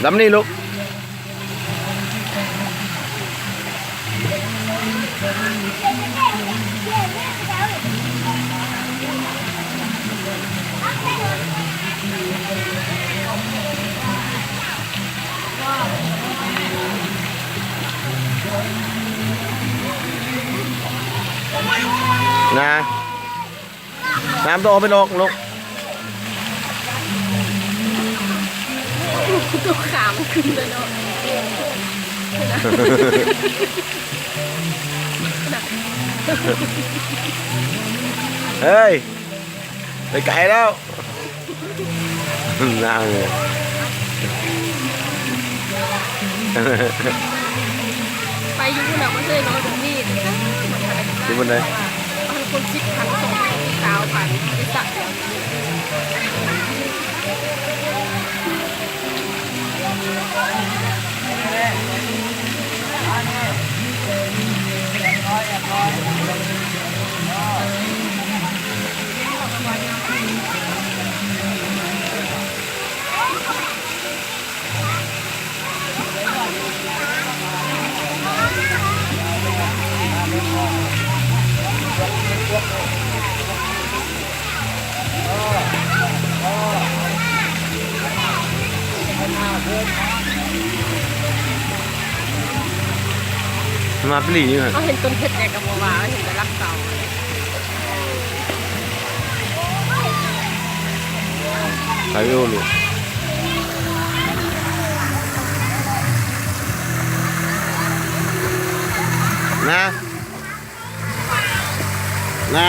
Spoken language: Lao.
ດຳນີ້ລູກ ນາ ນ້ຳຕ້ອງເອົາໄປນອກລູກ ຕົວຂາມັນຂຶ້ນເລີຍເນາະ ເຮີ້ຍ ໄປໄກແລ້ວ ນາງ ໄປຢູ່ພຸ້ນນະ ບໍ່ເຄີຍມາແບບນີ້ ຢູ່ບ່ອນໃດ? ພັນຄົນ ສິບພັນ ສອງພັນ ຊາວພັນ ໄປສັກແລ້ວ. ມາປລີ້ຢູ່ຫັ້ນ ເຮົາເຫັນຕົ້ນເຫັດແດ່ກໍບໍ່ວ່າ ເຫັນແຕ່ຫຼັກເສົາ. ໄປເອີລູກ ນາ ນາ.